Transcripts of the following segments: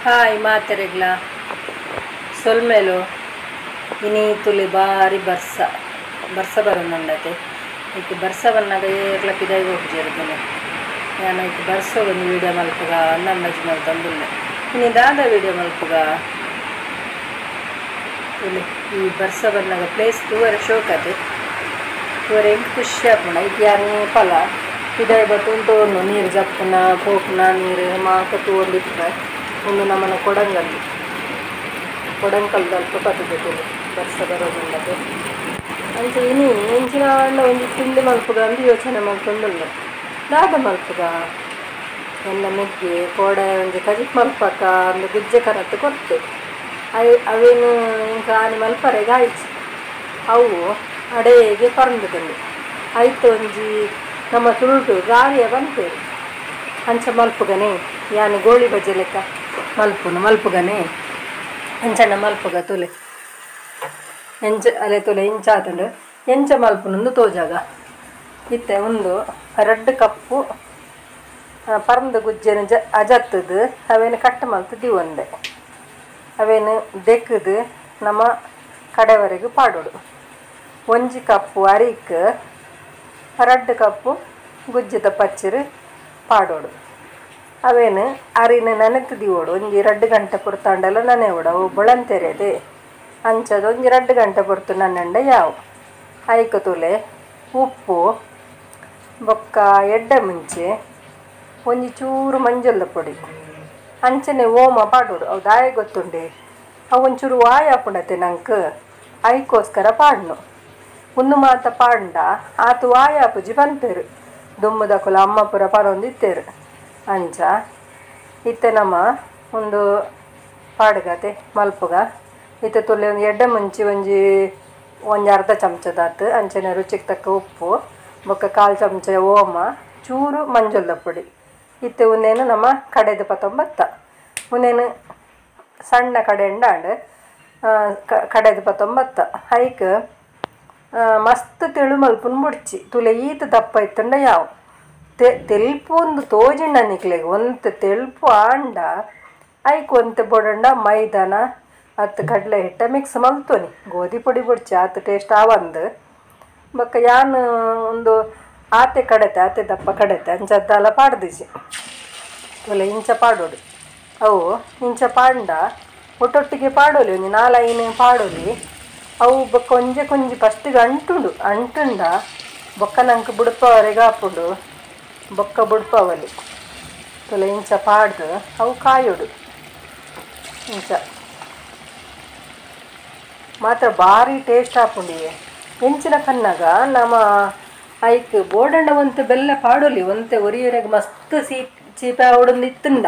Hi ಮಾತೆರೆಗ್ಲ ಸೊಲ್ಮೆಲು ಇನಿ ತುಲಿ ಬಾರಿ ಬರ್ಸ ಬರ್ಸ ಬರೋಂಡತೆ ಇಕ್ಕೆ ಬರ್ಸ ಬನ್ನಾಗ ಏರ್ಲ ಪಿದಾಯಿ ಹೋಗ್ಜಿರ್ತೀನಿ ನಾನು ಇಕ್ಕೆ ಬರ್ಸ ಒಂದು ವೀಡಿಯೋ ಮಲ್ಪುಗ ಅಂದಾಜು ಮಲ್ತಂದುಲ್ಲೆ ಇನಿ ದಾದ ವೀಡಿಯೋ ಮಲ್ಪುಗ ತುಲಿ ಈ ಬರ್ಸ ಬನ್ನಾಗ ಪ್ಲೇಸ್ ತೂವರೆ ಶೋಕತೆ ತೂವರೆ ಎಂಕ್ ಖುಷಿ ಆಪುಂಡು ಐಕ್ ಯಾನ್ ಫಲ ಪಿದಾಯಿ ಬತ್ತು ತೋರ್ನು ನೀರು ಜಪ್ಪುನ ಪೋಪುನ ನೀರು ಮಾತ ತೂವೊಂದಿಪ್ಪೆ ಒಂದು ನಮ್ಮನ ಕೊಡಂಗಲ್ಲಿ ಕೊಡಂಕಲ್ದಲ್ಪ ಪತ್ತುದು ಬರ್ಸ ಬರೋದುಂಡತೆ ಅಂಚ ಇನಿ ಎಂಚಿನ ಒಂಜಿ ತಿಂಡಿ ಮಲ್ಪುಗ ಅಂದು ಯೋಚನೆ ಮಲ್ತೊಂದುಲ್ಲೆ ದಾದ ಮಲ್ಪುಗ ಎನ್ನ ಮೆಗ್ಗಿ ಕೋಡೆ ಒಂಜಿ ಕಜಿಪ್ ಮಲ್ಪಕ ಒಂದು ಗುಜ್ಜೆ ಕನತ್ತು ಕೊರ್ತು ಅವೇನು ಇಂಕ ಆನಿ ಮಲ್ಪರೆಗ್ ಆಯ್ಚಿ ಅವು ಅಡೇಗೆ ಪರಂದುದುಂಡು ಐತ ಒಂಜಿ ನಮ್ಮ ತುಳುಟು ಗಾರಿಯ ಪನ್ಪೆರ್ ಅಂಚ ಮಲ್ಪುಗನೆ ಯಾನ್ ಗೋಳಿ ಬಜ್ಜೆ ಲೆಕ್ಕ ಮಲ್ಪುನು ಮಲ್ಪುಗನೆ ಅಂಚನ ಮಲ್ಪುಗ ತುಲೆ ಎಂಚ ಅಲೆ ತುಲೆ ಇಂಚ ಆತುಂಡು ಎಂಚ ಮಲ್ಪುನುಂದು ತೋಜಾಗ ಇತ್ತೆ ಉಂದು ರಡ್ಡ್ ಕಪ್ಪು ಪರಂದು ಗುಜ್ಜೆನ್ ಅಜತ್ತುದು ಅವೇನು ಕಟ್ ಮಲ್ತು ದೀವೊಂದೆ ಅವೇನು ದೆಕ್ಕುದು ನಮ ಕಡೆವರೆಗ್ ಪಾಡೊಡು ಒಂಜಿ ಕಪ್ಪು ಅರಿಕ್ ರಡ್ಡ್ ಕಪ್ಪು ಗುಜ್ಜೆದ ಪಚ್ಚಿರು ಪಾಡೊಡು ಅವೇನು ಅರಿನ ನೆನೆತ್ ದೀವೊಡು ಒಂಜಿ ರಡ್ಡ್ ಗಂಟೆ ಪೊರ್ತುಂಡಲ ನೆನೆವೊಡು ಅವು ಬೊಳಂತೆರೆದೆ ಅಂಚದ ಒಂಜಿ ರಡ್ಡ್ ಗಂಟೆ ಪೊರ್ತು ನೆನೆಂಡ ಯಾವು ಐಕ್ ತೂಲೆ ಉಪ್ಪು ಬೊಕ್ಕ ಎಡ್ಡೆ ಮುಂಚೆ ಒಂಜಿ ಚೂರು ಮಂಜೊಲ್ದ ಪೊಡಿ ಅಂಚನೆ ಓಮ ಪಾಡೊಡು ಅವು ದಾಯೆ ಗೊತ್ತುಂಡೆ ಅವು ಒಂಚೂರು ವಾಯ್ ಆಪುಂಡತೆ ನಂಕ್ ಐಕೋಸ್ಕರ ಪಾಡ್ನು ಉಂದು ಮಾತ ಪಾಡ್ಂಡ ಆತ್ ವಾಯ್ ಆಪುಜಿ ಪನ್ಪೆರ್ ದುಂಬುದಕುಲು ಅಮ್ಮ ಪೂರ ಪನೊಂದಿತ್ತೆರ್ ಅಂಚ ಇತ್ತೆ ನಮ ಉಂದು ಪಾಡ್ಗತೆ ಮಲ್ಪುಗ ಇತ್ತೆ ತುಲೆ ಒಂಜಿ ಎಡ್ಡೆ ಮುಂಚಿ ಒಂಜಿ ಒಂಜಿ ಅರ್ಧ ಚಮಚದಾತ್ ಅಂಚನೆ ರುಚಿಗೆ ತಕ್ಕ ಉಪ್ಪು ಬೊಕ್ಕ ಕಾಲು ಚಮಚ ಓಮ ಚೂರು ಮಂಜೊಲ್ದ ಪೊಡಿ ಇತ್ತೆ ಉಂದೇನು ನಮ ಕಡೆದು ಪತ್ತೊಂಬತ್ತ ಉಂದೇನು ಸಣ್ಣ ಕಡೆಂಡಾಂಡ್ ಕಡೆದು ಪತ್ತೊಂಬತ್ತ ಐಕ್ ಮಸ್ತ್ ತೆಳು ಮಲ್ಪುನು ಬೊಡ್ಚಿ ತುಲೆ ಈತ್ ದಪ್ಪ ಇತ್ತುಂಡ ಯಾವು ತೆಲ್ಪು ಒಂದು ತೋಜಿಂಡ ನಿಕ್ಲೆಗ್ ಒಂತೆ ತೆಲ್ಪು ಆಂಡ ಐಕ್ ಒಂತೆ ಬೊಡಂಡ ಮೈದಾನ ಅತ್ ಕಡಲೆ ಹಿಟ್ಟ ಮಿಕ್ಸ್ ಮಲ್ತೊನಿ ಗೋಧಿ ಪೊಡಿ ಬೊಡ್ಚಿ ಆತ್ ಟೇಸ್ಟ್ ಆವಂದ್ ಬೊಕ್ಕ ಯಾನ್ ಒಂದು ಆತೆ ಕಡೆತೆ ಆತೆ ದಪ್ಪ ಕಡೆತೆ ಅಂಚ ಪಾಡ್ದಿಜಿ ತುಲೆ ಇಂಚ ಪಾಡೊಡು ಅವು ಇಂಚ ಪಾಡ್ಂಡ ಒಟ್ಟೊಟ್ಟಿಗೆ ಪಾಡೊಲಿ ಒಂಜಿ ನಾಲೈನ್ ಪಾಡೊಲಿ ಅವು ಬೊಕ್ಕ ಒಂಜೆ ಕೊಂಜಿ ಫಸ್ಟಿಗೆ ಅಂಟುಂಡು ಅಂಟುಂಡ ಬೊಕ್ಕ ನಂಕ್ ಬುಡ್ಪವರೆಗ್ ಆಪುಂಡು ಬೊಕ್ಕ ಬುಡ್ಪವಲಿ ತುಲೆ ಇಂಚ ಪಾಡ್ದು ಅವು ಕಾಯೊಡು ಇಂಚ ಮಾತ್ರ ಬಾರಿ ಟೇಸ್ಟ್ ಆಪುಂಡು ಎಂಚಿನ ಕನ್ನಗ ನಮ ಐಕ್ ಬೋಡಂಡ ಒಂತೆ ಬೆಲ್ಲ ಪಾಡೊಲಿ ಒಂತೆ ಒರಿಯೊರೆಗ್ ಮಸ್ತ್ ಚೀಪೆ ಆವೊಡೊಂದು ಇತ್ತುಂಡ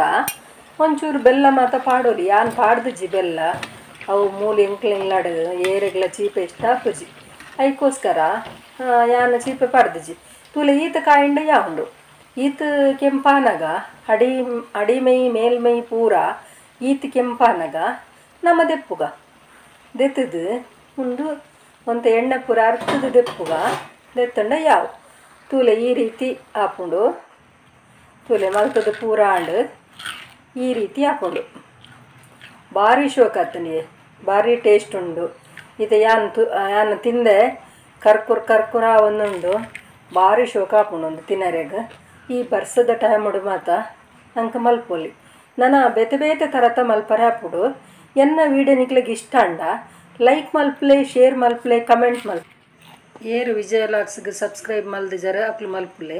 ಒಂಚೂರು ಬೆಲ್ಲ ಮಾತ ಪಾಡೊಲಿ ಯಾನ್ ಪಾಡ್ದಿಜಿ ಬೆಲ್ಲ ಅವು ಮೂಲು ಎಂಕ್ಲೆನ್ ಏರೆಗ್ಲ ಚೀಪೆ ಇಷ್ಟ ಆಪುಜಿ ಐಕೋಸ್ಕರ ಯಾನ್ ಚೀಪೆ ಪಾಡ್ದಿಜಿ ತೂಲೆ ಈತ್ ಕಾಯಿಂಡ ಯಾವುಂಡು ಈತ್ ಕೆಂಪಾನಗ ಅಡಿ ಅಡಿಮೈ ಮೇಲ್ಮೈ ಪೂರ ಈತ್ ಕೆಂಪಾನಗ ನಮ ದೆಪ್ಪುಗ ದೆತ್ತುದು ಉಂದು ಒಂತೆ ಎಣ್ಣೆ ಪೂರ ಅರ್ತುದು ದೆಪ್ಪುಗ ದೆತ್ತುಂಡ ಯಾವು ತೂಲೆ ಈ ರೀತಿ ಆಪುಂಡು ತೂಲೆ ಮಲ್ತುದು ಪೂರ ಆಂಡ್ ಈ ರೀತಿ ಆಪುಂಡು ಬಾರಿ ಶೋಕ್ ಆತುಂಡು ಬಾರಿ ಟೇಸ್ಟ್ ಉಂಡು ಇತ್ತೆ ಯಾನ್ ಯಾನ್ ತಿಂದೆ ಕರ್ಕುರ್ ಕರ್ಕುರ ಒಂದುಂಡು ಬಾರಿ ಶೋಕ್ ಆಪುಂಡು ಉಂದು ತಿನರೆಗ್ ಈ ಬರ್ಸದ ಟೈಮುಡು ಮಾತ ಅಂಕ ಮಲ್ಪೊಲಿ ನನ ಬೇತೆ ಬೇತೆ ತರತ ಮಲ್ಪರೆ ಆಪುಂಡು ಎನ್ನ ವೀಡಿಯೋ ನಿಕ್ಲೆಗ್ ಇಷ್ಟ ಆಂಡ ಲೈಕ್ ಮಲ್ಪುಲೆ ಶೇರ್ ಮಲ್ಪುಲೆ ಕಮೆಂಟ್ ಮಲ್ಪುಲೆ ಏರು ವಿಜಯ ವ್ಲಾಗ್ಸ್ಗ್ ಸಬ್ಸ್ಕ್ರೈಬ್ ಮಲ್ದಿಜರ್ ಅಕ್ಲು ಮಲ್ಪುಲೆ.